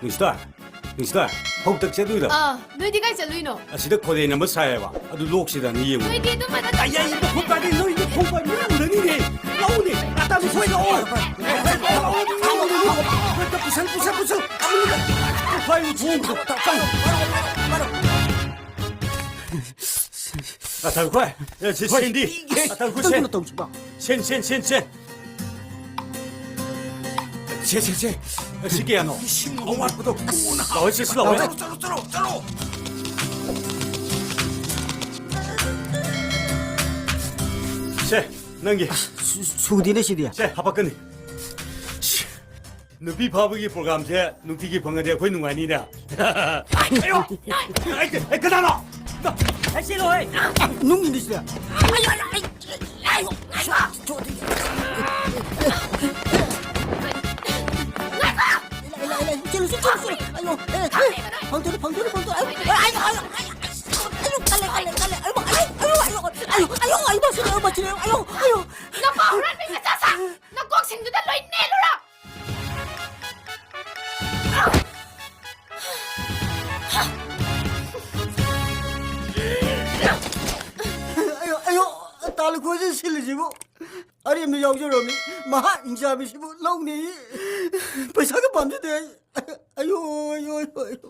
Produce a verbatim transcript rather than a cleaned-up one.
ꯅꯨꯡꯁꯤꯇꯥ, ꯅꯨꯡꯁꯤꯇꯥ, ꯐꯧ ꯇꯛ ꯆꯠꯂꯨꯏꯔꯣ? ꯑꯥ, ꯅꯣꯏꯗꯤ ꯀꯥꯏ ꯆꯠꯂꯨꯏꯅꯣ? ꯑꯁꯤꯗ ꯈꯣꯔꯦꯟ ꯑꯃ ꯁꯥꯏꯌꯦꯕ, ꯑꯗꯨ ꯂꯣꯛꯁꯤꯗꯅꯤ ꯌꯦꯡꯉꯨ꯫ ꯅꯣꯏꯗꯤ ꯑꯗꯨꯝꯕꯗ ꯑꯩ, ꯑꯩ, ꯃꯈꯣꯡ ꯀꯥꯏꯗꯦ, ꯅꯣꯏꯗꯤ ꯈꯣꯡ ꯀꯥꯏꯗꯦ, ꯎꯔꯅꯤꯅꯦ꯫ ꯂꯧꯅꯦ, ꯑꯇꯥ ꯁꯣꯏ ꯂꯥꯛꯑꯣ꯫ ꯄꯨꯁꯜ, ꯄꯨꯁꯜ, ꯄꯨꯁꯜ꯫ ꯑꯇꯥ ꯈꯣꯏ, ꯑꯦ, ꯁꯤ ꯍꯣꯏ, ꯁꯦꯟꯗꯤ꯫ ꯄꯤꯒꯦ꯫ ꯑꯇꯥ ꯈꯣꯏ, ꯁꯦꯟ꯫ ꯀꯩꯅꯣ ꯇꯧꯁꯤꯕꯣ? ꯁꯦꯟ, ꯁꯦꯟ, ꯁꯦꯟ, ꯁꯦꯟ꯫ ꯁꯦ, ꯁꯦ, ꯁꯦ꯫ ꯁꯤ ꯀꯌꯥꯅꯣ? ꯂꯤꯁꯤꯡ ꯑꯍꯨꯝ꯫ ꯂꯥꯛꯑꯣ, ꯁꯤ, ꯁꯤ ꯂꯥꯛꯑꯣ꯫ ꯆꯠꯂꯣ, ꯆꯠꯂꯣ, ꯆꯠꯂꯣ, ꯆꯠꯂꯣ꯫ ꯁꯦ, ꯅꯪꯒꯤ꯫ ꯁꯨ-, ꯁꯨꯗꯦꯅꯦ ꯁꯤꯗꯤ꯫ ꯁꯦ, ꯍꯥꯄꯛꯀꯅꯤ꯫ ꯁꯤ, ꯅꯨꯄꯤ ꯐꯥꯕꯒꯤ ꯄ꯭ꯔꯣꯒ꯭ꯔꯥꯝꯁꯦ ꯅꯨꯡꯇꯤꯒꯤ ꯐꯪꯉꯗꯤ ꯑꯩꯈꯣꯏ ꯅꯨꯡꯉꯥꯏꯅꯤꯅꯦ꯫ ꯑꯌꯣ! ꯑꯩ, ꯑꯩ, ꯀꯅꯥꯅꯣ? ꯑꯩ ꯆꯦꯜꯂꯣꯍꯦ! ꯅꯨꯡꯒꯤꯅꯤ ꯁꯤꯗꯤ꯫ ꯑꯌꯣ, ꯑꯌꯣ, ꯑꯩ, ꯑꯌꯣ, ꯑꯌꯣ! ꯆꯦꯜꯂꯨ, ꯆꯦꯜꯂꯨ, ꯆꯦꯜꯂꯨ, ꯆꯦꯜꯂꯨ! ꯑꯌꯣ, ꯑꯦ, ꯑꯦ! ꯐꯪꯗꯣꯏꯅꯦ, ꯐꯪꯗꯣꯏꯅꯦ, ꯐꯪꯗꯣꯏꯅꯦ! ꯑꯌꯣ, ꯑꯌꯣ, ꯑꯌꯣ! ꯑꯌꯣ, ꯀꯜꯂꯦ, ꯀꯜꯂꯦ, ꯀꯜꯂꯦ! ꯑꯌꯣ, ꯑꯌꯣ, ꯑꯌꯣ! ꯑꯌꯣ, ꯑꯌꯣ! ꯅꯄꯥ ꯍꯨꯔꯥꯟꯕꯤ ꯃꯆꯥꯁꯥ! ꯅꯀꯣꯛꯁꯤꯡꯗꯨꯗ ꯂꯣꯏ ꯅꯦꯜꯂꯨꯔꯣ! ꯑꯌꯣ, ꯑꯌꯣ, ꯇꯥꯂꯨꯈꯣꯏꯁꯦ ꯁꯤꯜꯂꯤꯁꯤꯕꯨ ꯑꯔꯦꯝꯕ ꯌꯥꯎꯖꯔꯝꯃꯤ꯫ ꯃꯍꯥ ꯍꯤꯡꯆꯥꯕꯤꯁꯤꯕꯨ ꯂꯧꯅꯤ꯫ ꯄꯩꯁꯥꯒ ꯄꯥꯝꯖꯗꯦ ꯑꯩ꯫ ꯑꯌꯣ, ꯑꯌꯣ, ꯑꯌꯣ, ꯑꯌꯣ꯫